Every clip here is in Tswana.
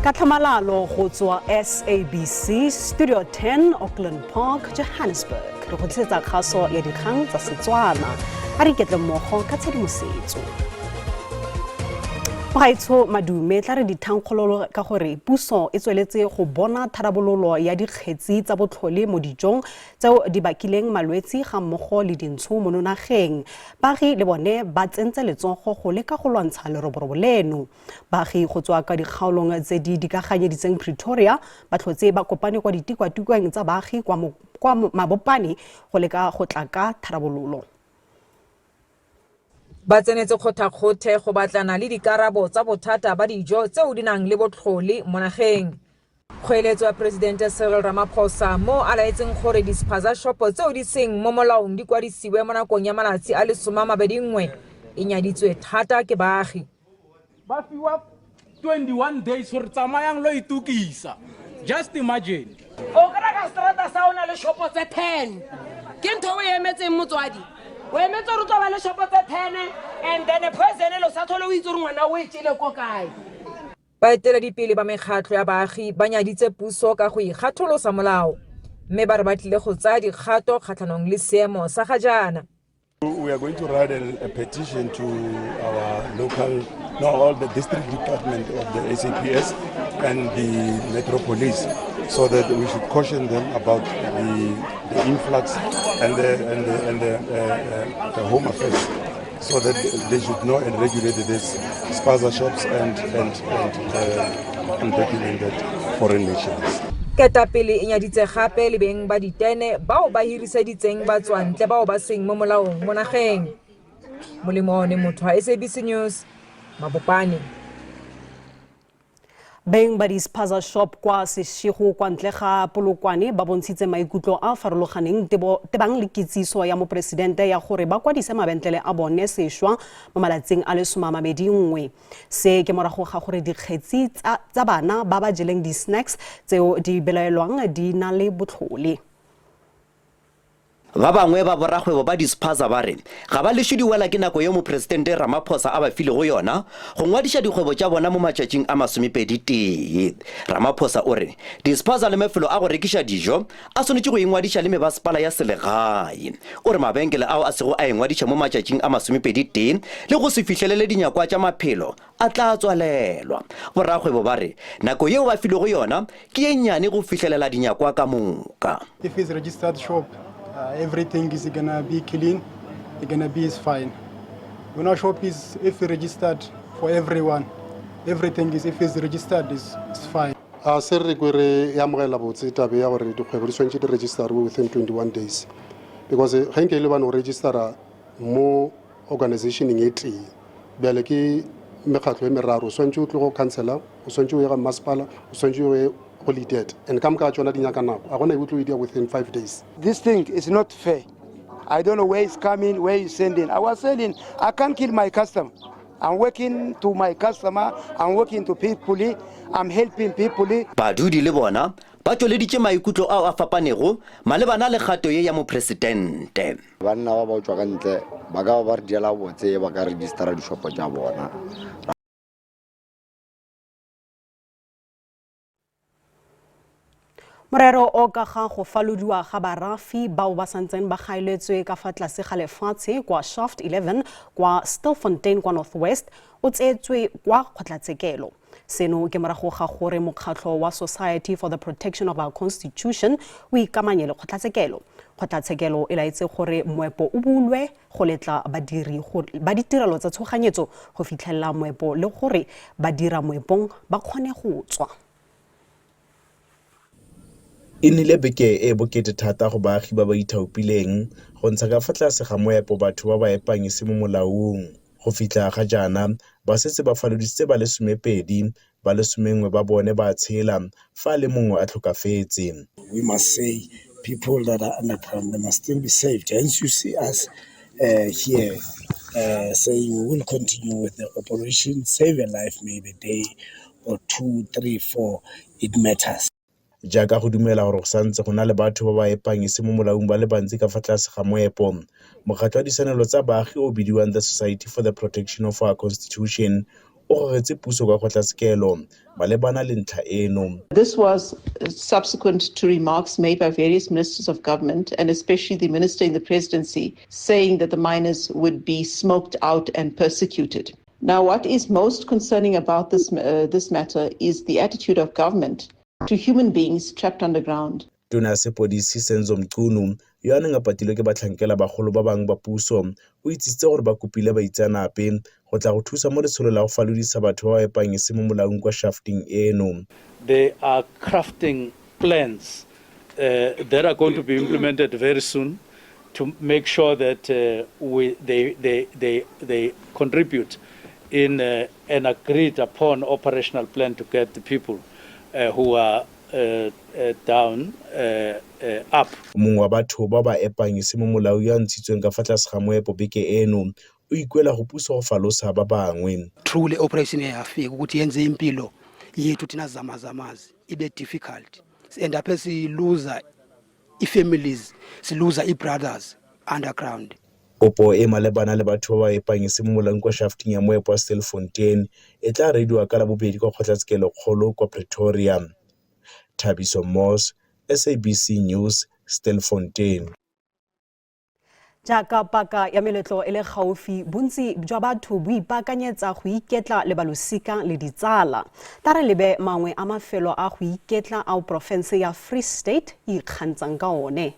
Ka tlhamalalo go tswa SABC Studio 10, Auckland Park, Johannesburg, re go tlisetsa kgaso ya dikgang tsa Setswana. A re iketle mmogo ka tshedimosetso. Mogaetsho madume, tla re dithankgololo ka gore puso e tsweletse go bona tharabololo ya dikgetsi tsa botlhole mo dijong tseo di bakileng malwetsi ga mmogo le dintsho mo nageng. Baagi le bone ba tsentse letsogo go leka go lwantsha leroborobo leno. Baagi go tswa ka dikgaolong tse di dikaganyeditseng Pretoria ba tlhotse ba kopane kwa ditikwatikwaneng tsa baagi kwa Mabopane go leka go tla ka tharabololo. Ba tsenetse kgothakgothe go batlana le dikarabo tsa bothata ba dijo tseo di nang le botlhole mo nageng. Kgoeletso ya Presidente Cyril Ramaphosa mo a laetseng gore di-spaza shop tseo di seng mo molaong di kwadisiwe mo nakong ya malatsi a le 21 e nyaditswe thata ke baagi. Ba fiwa 21 days gore tsamayang lo itukisa. Just imagine. O kry ka strata sa o na le shopo tse 10, ke ntho o e emetseng? Motswadi o emetse gore o tlo ba le shopo tse 10 and then poison lo sa tlhole o itse gore ngwana o e tšele ko kae. Baeteledipele ba mekgatlho ya baagi ba nyaditse puso ka go ikgatholosa molao, mme ba re ba tlile go tsaya dikgato kgatlhanong le seemo sa ga jaana. We are going to write a petition to our local, no, all the district department of the SAPS and the Metro Police, so that we should caution them about the influx and the Home Affairs, so that they should know and regulate these spaza shops and undocumented foreign nationals. Ketapele e nyaditse gape le beng ba ditene bao ba hiriseditseng batswantle bao ba seng mo molaong mo nageng. Molemo one motho wa SABC News, Mabopane. Beng ba di-spaza shop kwa Seshego kwa ntle ga Polokwane ba bontshitse maikutlo a a farologaneng tebang le kitsiso ya moporesidente ya gore ba kwadise mabentlele a bone sešwa mo malatsing a le 21. Se ke morago ga gore dikgetsi tsa bana ba ba jeleng di-snacks tseo di belaelwang di na le botlhole. Ba bangwe ba borakgwebo ba di-spaza ba re ga ba lešo di wela ke nako yeo Mopresidente Ramaphosa a ba filego yona go ngwadiša dikgwebo tša bona mo matšatšing a 21. Ramaphosa o re di-spaza le mafelo a go rekiša dijo a swanetše go ingwadiša le mebasepala ya selegae. O re mabenkele ao a sego a ingwadiša mo matšatšing a 21 le go se fihlelele dinyakwa tša maphelo a tla tswalelwa. Borakgwebo ba re nako yeo ba filwego yona ke ye nnyane go fihlelela dinyakwa ka moka. If it's registered shop, everything is gonna be clean, it's gonna be is fine. When our shop is if registered for everyone, everything is if it's registered is fine. A se re kwe re e amogela botse tabe ya gore dikgwebo di tshwanetse di registerwe within 21 days, because ge nke e le bane go registera mo organizationeng e tee, bjale ke mekgatlo e meraro. O swantse o tle go councillor, o swantse o ye ga mmasepala, o swantse o ye go ledet, and ka moka ga tsona di nyaka nako. A gona e o tlo e dia within 5 days. This thing is not fair. I don't know where it's coming, where it's sending. I was selling, I can't kill my customer. I'm working to my customer, I'm working to people, I'm helping people. Badudi le bona ba tšweleditše maikutlo ao a fapanego malebana le kgato ye ya mopresidente. Banna ba ba tswa ka ntle ba ka ba ba re diela botse, ba ka registera dishopo tša bona. Morero o ka ga go falodiwa ga barafi bao ba santseng ba gaeletswe ka fa tlase ga lefatshe kwa Shaft 11 kwa Stilfontein kwa North West o tseetswe kwa kgotlatshekelo. Seno ke morago ga gore mokgatlho wa Society for the Protection of Our Constitution o ikamanye le kgotlatshekelo. Kgotlatshekelo e laetse gore moepo o bulwe go letla badiri ba ditirelo tsa tshoganyetso go fitlhelela moepo le gore ba dira moepong ba kgone go tswa. E nnile beke e e bokete thata go baagi ba ba ithaopileng go ntsha ka fa tlase ga moepo batho ba ba epang e se mo molaong. Go fitlha ga jaana ba setse ba falodisitse ba le 12, ba le 11 ba bone ba tshela fa a le mongwe a tlhokafetse. We must say people that are underground, they must still be saved. Hence you see us here saying we will continue with the operation, save a life, maybe a day or two, three, four, it matters. Jaaka go dumela gore go santse go na le batho ba ba epang e se mo molaong ba le bantsi ka fa tlase ga moepo, mokgatlho wa ditshwanelo tsa baagi o bidiwang the Society for the Protection of Our Constitution O gogetse puso kwa kgotlatshekelo malebana le ntlha eno. This was subsequent to remarks made by various ministers of government and especially the minister in the presidency saying that the miners would be smoked out and persecuted. Now, what is most concerning about this, this matter is the attitude of government to human beings trapped underground. Tona ya sepodisi Senzo Mchunu, yo a neng a patilwe ke batlhankela bagolo ba bangwe ba puso, o itsisitse gore ba kopile baitseanape go tla go thusa mo letsholo la go falodisa batho ba ba epang e se mo molaong kwa shafting eno. They are crafting plans that are going to be implemented very soon to make sure that they contribute in an agreed upon operational plan to get the people who are down up. Mongwe wa batho ba ba epang e se mo molaong yo a ntshitsweng ka fa tlase ga moepo beke eno o ikuela go puso go falosa ba bangwe. Truly, operation yafika ukuthi yenze impilo yethu thina zamazamazi ibe difficult, and aphe siluza i-families, siluza i-brothers underground. Kopo e malebana le batho ba ba epang e se mo molaong kwa shafting ya moepo wa Stilfontein e tla reediwa ka Labobedi kwa kgotlatshekelokgolo kwa Pretoria. Thabiso Moss, SABC News, Stilfontein. Jaaka paka ya meletlo e le gaufi, bontsi jwa batho bo ipaakanyetsa go iketla le balosika le ditsala. Tla re lebe mangwe a mafelo a go iketla ao porofense ya Free State e ikgantshang ka one.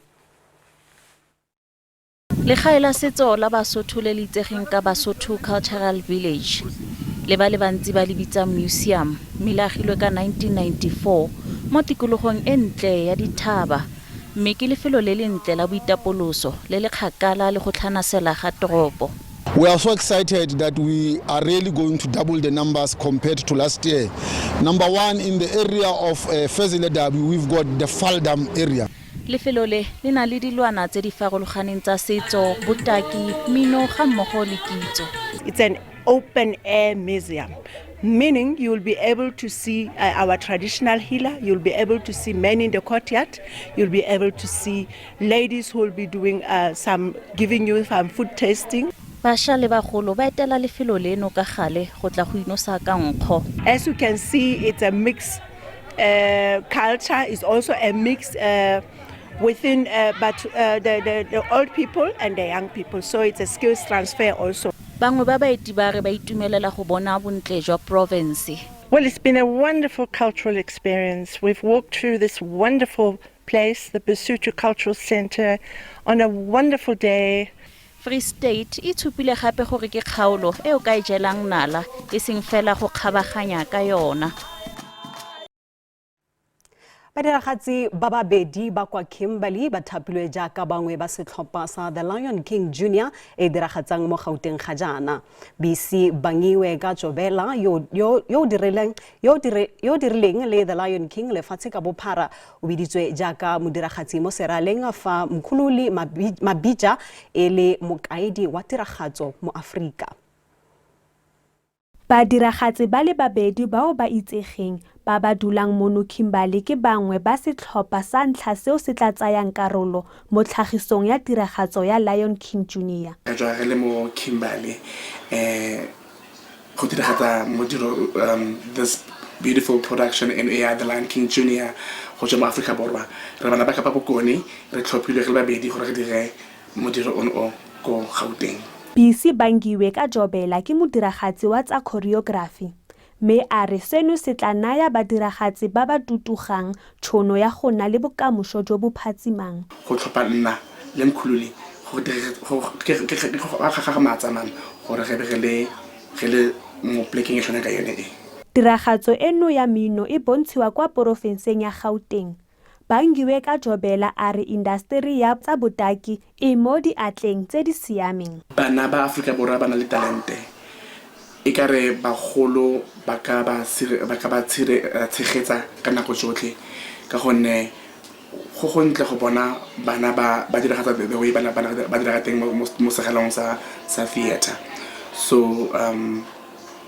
Legae la setso la Basotho le le itsegeng ka Basotho Cultural Village, le ba le bantsi ba le bitsa museum, mme le agilwe ka 1994 mo tikologong e ntle ya dithaba, mme ke lefelo le lentle la boitapoloso le le kgakala le go tlhanasela ga toropo. We are so excited that we are really going to double the numbers compared to last year. Number one, in the area of Fezile Dabi, we've got the Vaal Dam area. Lefelo le le na le dilwana tse di farologaneng tsa setso, botaki, mmino ga mmogo le kitso. It's an open air museum, meaning you'll be able to see our traditional healer, you'll be able to see men in the courtyard, you'll be able to see ladies who will be doing some, giving you some food tasting. Bašwa le bagolo ba etela lefelo leno ka gale go tla go inosa ka nkgo. As you can see, it's a mixed culture, it's also a mix within but the old people and the young people. So it's a skills transfer also. Bangwe ba baeti ba re ba itumelela go bona bontle jwa province. Well, it's been a wonderful cultural experience. We've walked through this wonderful place, the Basotho Cultural Center, on a wonderful day. Free State e tshupile gape gore ke kgaolo e o ka e jelang nala, e seng fela go kgabaganya ka yona. Badiragatsi ba babedi ba kwa Kimberley ba thapilwe jaaka bangwe ba setlhopha sa The Lion King Junior e diragatsang mo Gauteng ga jaana. BC Bangiwe ka Jobela, yo dirileng le The Lion King lefatshe ka bophara, o biditswe jaaka modiragatsi mo seraleng, fa Mkhululi Mabija e le mokaedi wa tiragatso mo Aforika. Badiragatsi ba le babedi bao ba itsegeng ba ba dulang mono Kimberley ke bangwe ba setlhopha sa ntlha seo se tla tsayang karolo mo tlhagisong ya tiragatso ya Lion King Junior. Re tswa re le mo Kimberley go diragatsa modiro, this beautiful production in ya The Lion King Junior go tswa mo Aforika Borwa. Re bana ba Kapa Bokone, re tlhophilwe re le babedi gore re dire modiro ono o ko Gauteng. Bisi Bangiwe ka Jobela ke modiragatsi wa tsa choreography, mme a re seno se tla naya badiragatsi ba ba tutugang tšhono ya go nna le bokamoso jo bo phatsimang. Go tlhopha nna le Mkhululi ke go gagamatsa man gore re be re le mo plekeng e tshwana ka yone e. Tiragatso eno ya mmino e bontshiwa kwa porofenseng ya Gauteng. Bangiwe ka Jobela a re indasteri ya tsa botaki e mo diatleng tse di siameng. Bana ba Aforika Borwa ba na le talente, e ka re bagolo ba ka ba tshegetsa ka nako tsotlhe, ka gonne go gontle go bona bana ba diragatsa the way bana ba dira ka teng mo segalong sa theatre. So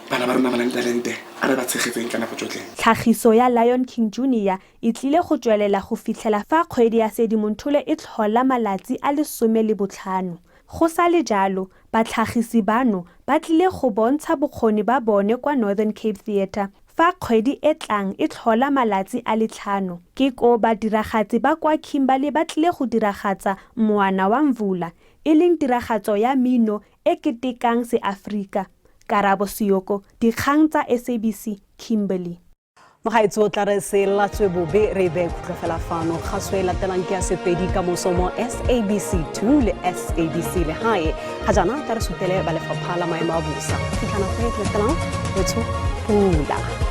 bana ba rona ba na le talente, a re ba tshegetseng ka nako tsotlhe. Tlhagiso ya Lion King Junior e tlile go tswelela go fitlhela fa kgwedi ya Sedimonthole e tlhola malatsi a le 15. Go sa le jalo, batlhagisi bano ba tlile go bontsha bokgoni ba bone kwa Northern Cape Theatre fa kgwedi e tlang e tlhola malatsi a le tlhano. Ke koo badiragatsi ba kwa Kimberley ba tlile go diragatsa Mwana wa Mvula, e leng tiragatso ya mino e ketekang Seaforika. Karabo Seyoko, Dikgang tsa SABC, Kimberley. Mogaetsi o tla re se latswe bobe re be khutlo fela fano. Kgaso e latelang ke ya Sepedi ka moso mo SABC 2 le SABC Lehae. Ga jaana tla re sutele ba lefapha la maemo a bosa. Fitlha nako e latelang, wetsho pula.